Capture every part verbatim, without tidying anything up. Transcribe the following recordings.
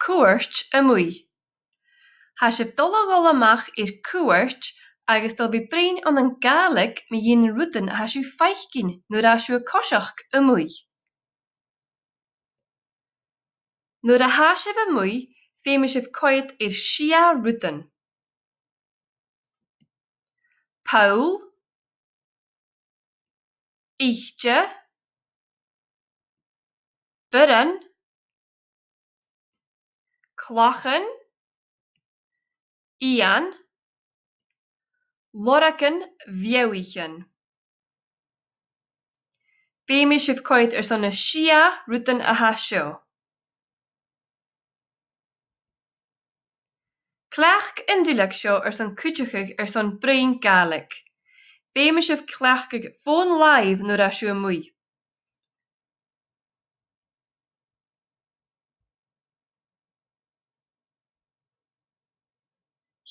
cuairt a-muigh. Tha sibh a' dol a dhol a-mach air cuairt agus a' dol a bhith a' bruidhinn ann an Gàidhlig mu dheidhinn rudan a tha sibh a' faicinn nuair a tha sibh a' coiseachd a-muigh. Nuair a tha sibh a-muigh, feumaidh sibh coimhead air sia rudan. Poll, ite, bioran, clachan, eun, lorgan bheathaichean. Feumaidh sibh coimhead airson na sia rudan a tha seo. Cleachd an duilleag seo airson cuideachadh airson bruidhinn Gàidhlig. Feumaidh sibh cleachdadh fòn-làimhe nuair a tha sibh a-muigh.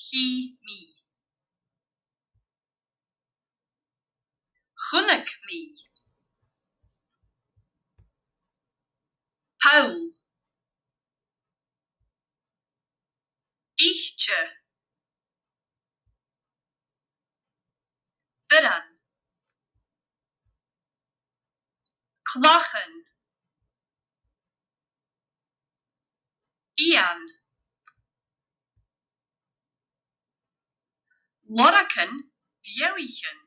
Chì mi. Chunnaic mi. Poll. Ite. Bioran. Clachan. Eun. Lorgan bheathaichean.